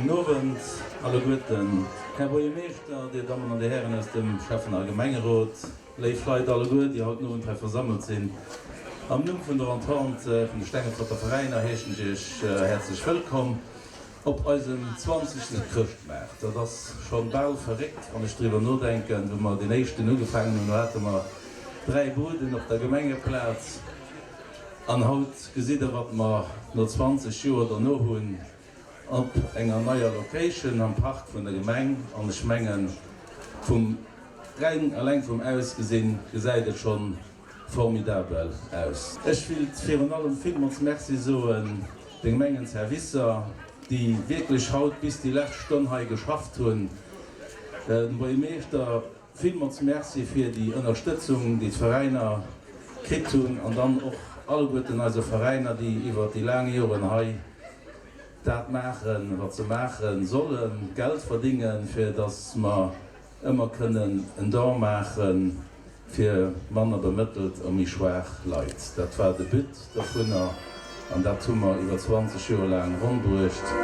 Gudden Owend alleguerten, Här Buergermeeschter, Dir Dammen an Dir Hären aus dem Schäffen a Gemengerot, léif Leit alleguer, déi haut den Owend hei versammelt sinn. Am Numm vun der Entente vun de Stengeforter Veräiner heeschen ech Iech häerzlech wëllkomm op eisem zwanzegste Chrëschtmaart. Dat ass schonn bal verréckt, wann ech driwwer nodenken. Wou mer deen éischten ugefaangen hunn, do hate mer 3 Buden op der Gemengeplaz. An haut gesitt der, wat mer no 20 Joer derno hunn, op enger neier Location am Park vun der Gemeng. An ech mengen, vum reng eleng vum Ausgesinn gesäit et schonn formidabel aus. Ech willt virun allem villmols Merci soen de Gemengenservicer, déi wierklech haut bis déi lescht Stonn hei geschafft hunn. Dem Buergermeeschter villmols Merci fir déi Ënnerstëtzung, déi d'Veräiner kritt hunn an dann och alleguerten eise Veräiner, déi iwwert déi laang Joren hei dat maachen, wat se maache sollen, Geld verdingen, fir dass mer ëmmer kënnen en Don maache fir manner bemëttelt a méi schwaach Leit. Dat war de But dovunner an dat hu mer iwwer 20 Joer laang ronn bruecht.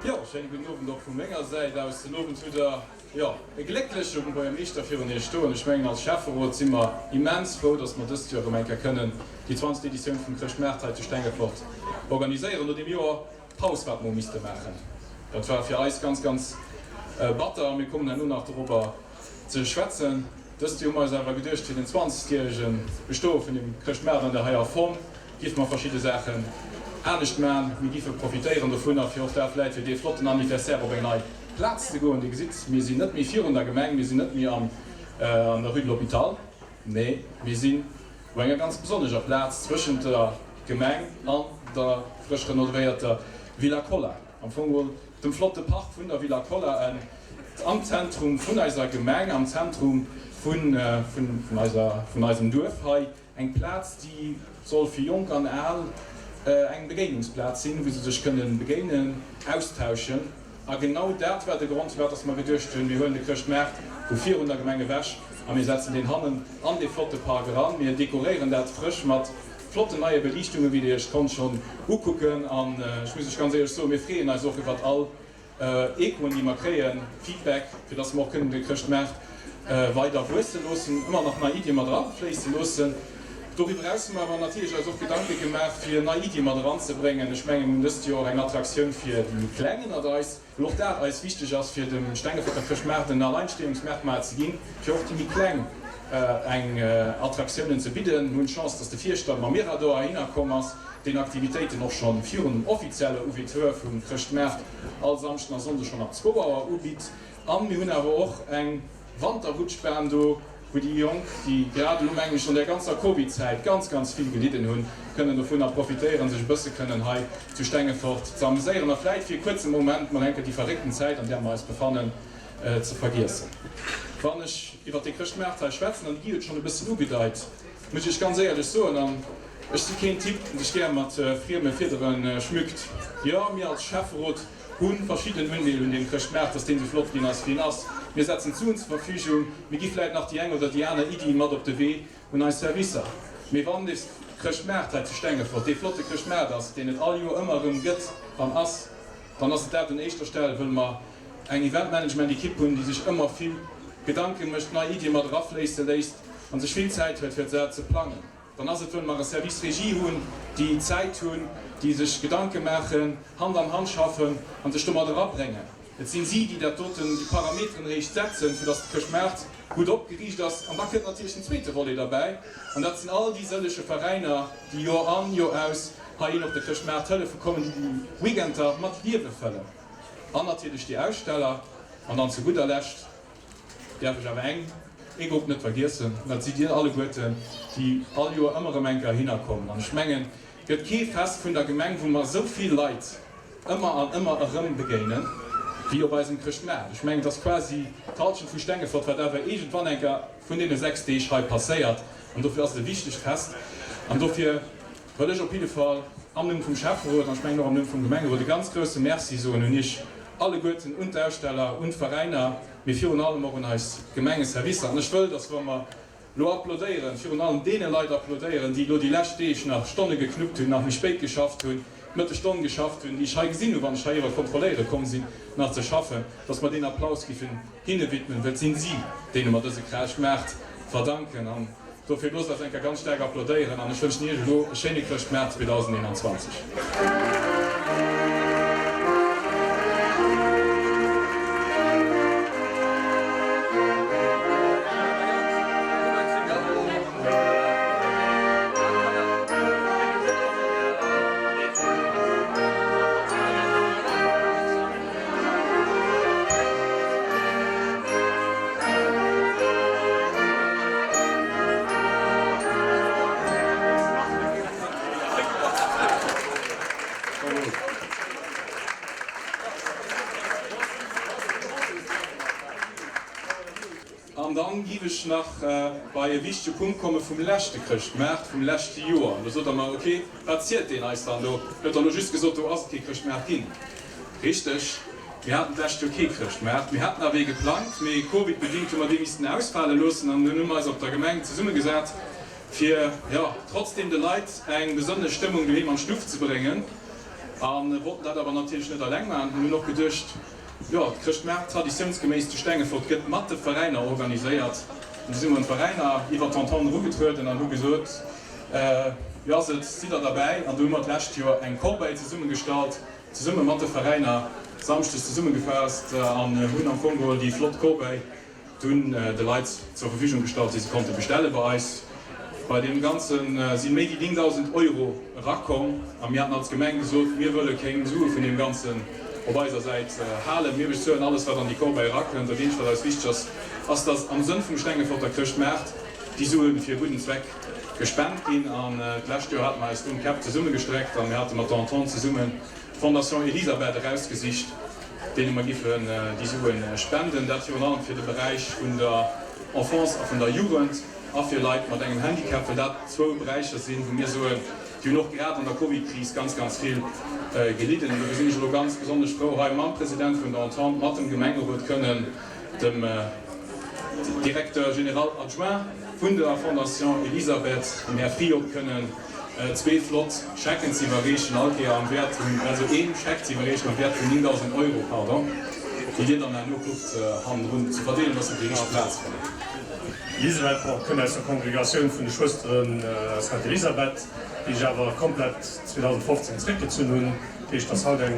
Jo, schéine gudden Owend och vu menger Säit aus. Den Owend hutt der Jo, e gléckleche Buergermeeschter virun Iech stoen. Ech mengen, als Schäfferot si mer immens frou, dass mer dëst Joer erëm eng Kéier kënnen déi zwanzegt Editioun vum Chrëschtmaart hei zu Stengefort organiséieren, no deem Joer Paus, wat mer hu misste maachen. Dat war fir eis ganz, ganz batter a mir kommen herno nach dorobber ze schwätzen. Dëst Joer hu mer eis awer geduecht, fir den zwanzegjärege Bestoe vun dem Chrëschtmaart an der heier Form, Giffe mer verschidde Saachen anescht man. Mir giffe profitéieren dovunner, fir och da vläit fir dee flotten Anniversaire op eng nei Plaz ze goen. Dir gesitt, mir sinn net méi virun der Gemeng, mir sinn net méi an der Rue de l'Hôpital, nee, mir sinn op enger ganz besonneger Plaz zwëschent der Gemeng an der frësch renovéierter Villa Kolla, am Fong geholl dem flotte Park vun der Villa Kolla, am Zentrum vun eiser Gemeng, am Zentrum vun eisem Duerf hei. Eng Plaz, déi soll fir Jonk an Al eng Begéinungsplaz sinn, wou se sech kënne begéinen, austauschen. A genau dat war de Grond, firwat dass mer geduecht hunn, mir huelen de Chrëschtmaart vu virun der Gemeng ewech a mir setzen deen hannen an dee flotte Park eran. Mir dekoréieren dat frësch mat flotten neie Beliichtungen, wéi Dir Iech konnt schonn ukucken. An ech muss lech ganz éierlech soen, mir freeën eis och iwwert all Echoen, déi mer kréien, Feedback, fir dass mer och kënnen de Chrëschtmaart weider wuesse loossen, ëmmer nach nei Iddie mat erafléisse loossen. Doriwwer eraus hu mer awer natierlech eis och Gedanke gemaach, fir nei Iddie mat eranzebréngen. Ech mengen, mir hunn dëst Joer och eng Attraktioun fir déi méi Kleng ënnert eis, well och dat eis wichteg ass, fir dem Stengeforter Chrëschtmaart en Alleinstehungsmerkmal ze ginn, fir och déi méi Kleng eng Attraktiounen ze bidden. Mir hunn d'Chance, dass de Fierschter mam Mirador heihinner komm ass, deen Aktivitéiten och scho virun dem offizielle Ouverture vum Chrëschtmaart all Samschden a Sonnde schonn ab zwou Auer ubitt. A mir hunn awer och eng Wanterrutschbahn do, wou déi Jonk, déi grad elo, mengen ech, an där ganzer Covid-Zäit ganz, ganz vill gelidden hunn, kënnen dovunner profitéieren, sech e bësse kënnen hei zu Stengefort ze ameséieren a vläit fir e kuerze Moment mol enke déi verréckten Zäit, an där mer eis befannen, ze vergiessen. Wann ech iwwert dee Chrëschtmaart hei schwätzen, an de Guy huet et schonn e bëssen ugedeit, muss ech Iech ganz éierlech soen, an ech si keen Typ, deen sech gär mat frieme Fiedere schmückt, jo, mir als Schäfferot hu verschidden Undeel un deem Chrëschtmaart, dass deen esou flott ginn ass, wéi en ass. Mir setzen d'Suen zur Verfügung, mir gi vläit nach déi eng oder déi aner Iddi mat op de Wee un eis Servicer. Mee wann dee Chrëschtmaart hei zu Stengefort dee flotte Chrëschtmaart ass, deen et all Joer ëmmer erëm gëtt an ass, dann ass et dat un éischter Stell, wëll mer eng Eventmanagement-Ekipp hunn, déi sech ëmmer vill Gedanke mécht, nei Iddie mat erafléisse léisst a sech vill Zäit huet, fir dat ze plangen. Dann ass et, wëll mer e Service Régie hunn, déi Zäit hunn, déi sech Gedanke maachen, Hand an Hand schaffen a sech domat erabréngen. Et sinn si, déi dat doten, déi Parameteren eréischt setzen, fir dass de Chrëschtmaart gutt opgeriicht ass. An da kënnt natierlech den zweete Volet derbäi, an dat sinn all déi sëllege Veräiner, déi Joer an, Joer aus heihin op de Chrëschtmaart hëllefe kommen, déi déi Weekender mat Liewe fëllen. An natierlech déi Aussteller. An dann zu gudder Lescht däerf ech awer eng. ee Grupp net vergiessen, dat sidd Dir alleguerten, déi all Joer ëmmer erëm eng Kéier heihinner kommen. An ech mengen, et gëtt kee Fest vun der Gemeng, wou mer esou vill Leit ëmmer an ëmmer erëm begéinen, wéi op eisem Chrëschtmaart. Ech mengen, et ass quasi d'Halschent vu Stengefort, wat awer iergendwann eng Kéier vun deene 6 Deeg hei passéiert. An dofir ass et e wichtegt Fest. An dofir wëll ech op jidde Fall am Numm vum Schäfferot an ech mengen och am Numm vum Gemengerot e ganz grousse Merci soen un Iech alleguerten, un d'Aussteller, un d'Veräiner, mee virun allem och un eis Gemengeservicer. An ech wëll, dass wa mer elo applaudéieren, virun allem deene Leit applaudéieren, déi elo déi lescht Deeg nach Stonne geknuppt hunn, nach méi spéit geschafft hunn, Mëttesstonn geschafft hunn, déi ech hei gesinn hunn, wann ech hei iwwer kontrolléiere komm sinn, nach ze schaffen, dass mer deen Applaus giffen hinne widmen, well et sinn si, deene mer dëse Chrëschtmaart verdanken. An dofir loosst eis eng Kéier ganz staark applaudéieren an ech wënschen Iech elo e schéine Chrëschtmaart 2021. An dann giff ech nach bei e wichtege Punkt komme vum leschte Chrëschtmaart vum leschte Joer. An do sot der mer, ok, wat zielt deen eis dann do? Huet der elo just gesot, do ass et kee Chrëschtmaart ginn. Richteg, mir haten d'lescht Joer kee Chrëschtmaart. Mir haten awer ee geplangt, mee Covid-bedingt hu mer dee missten ausfale loossen. An dunn hu mer eis op der Gemeng zesummegesat, fir, jo, trotzdeem de Leit eng besënnlech Stëmmung doheem an d'Stuff ze bréngen. A wollten dat awer natierlech net eleng maachen. Hunn och geduecht, Jo, d'Chrëschtmaart traditiounsgeméiss zu Stengefort gëtt mat de Veräiner organiséiert. Du si mer un d'Veräiner iwwer d'Entente erugetrueden an hu gesot, Jo, ass et, sidd der derbäi? An du hu mer d'lescht Joer eng Corbeille zesummegestallt, zesumme mat de Veräiner, samschdes zesummegefaasst an hunn am Fong geholl déi flott Corbeille Dunn de Leit zur Verfügung gestallt, déi se konnte bestelle bei eis. Bei deem Ganze si méi wéi 9.000 Euro erakomm a mir haten als Gemeng gesot, mir wëlle kéng Sue vun deem Ganzen op eiser Säit halen. Mir bezuelen alles, wat an déi Corbeille erakënnt. Dat eenzegt, wat eis wichteg ass, ass, dass am Sënn vum Stengeforter Chrëschtmaart déi Sue fir e gudden Zweck gespent ginn. An d'lescht Joer hate mer eis dunn d'Käpp zesummegestreckt a mir hate mat der Entente zesummen d'Fondation Elisabeth erausgesicht, deene mer giffen déi Suen spenden, dat virun allem fir de Beräich vun der Enfance a vun der Jugend a fir Leit mat engem Handicap, well dat zwou Beräicher sinn, wou mir soen, déi hunn och grad an der Covid-Kris ganz, ganz vill gelidden. An dofir sinn ech elo ganz besonnesch frou, hei mam President vun der Entente, mat dem Gemengerot kënnen dem Directeur général adjoint vun der Fondation Elisabeth, dem Här Friot, kënnen zwee flott Schecken ze iwwerreechen, all Kéier am Wäert vun, also ee Scheck ze iwwerreechen am Wäert vun 9.000 Euro, pardon, déi Dir dann herno kuckt hannendrun ze verdeelen, dass se op déi richteg Plaz kommen. Elisabeth, bon, kënnt aus der Kongregatioun vun de Schwësteren Sainte Elisabeth, déi sech awer komplett 2015 zréckgezunn hunn. Dat heescht, et ass haut eng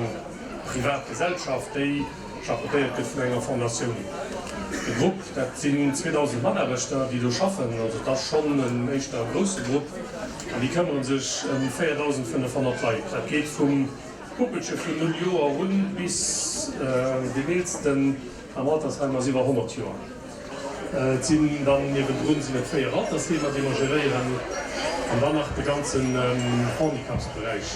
privat Gesellschaft, déi chapeautéiert gëtt vun enger Fondatioun. De Grupp, dat sinn 2.000 Mataarbechter, déi do schaffen, also et ass schonn en éischter grousse Grupp, an déi këmmere sech ëm 4.500 Leit. Dat geet vum Puppelche vun null Joer un bis deen eelsten am Altersheim ass iwwer 100 Joer. Et sinn dann niewendrun sinn et 4 Altersheemer, déi mer geréieren, an dann nach de ganzen Handicapsberäich.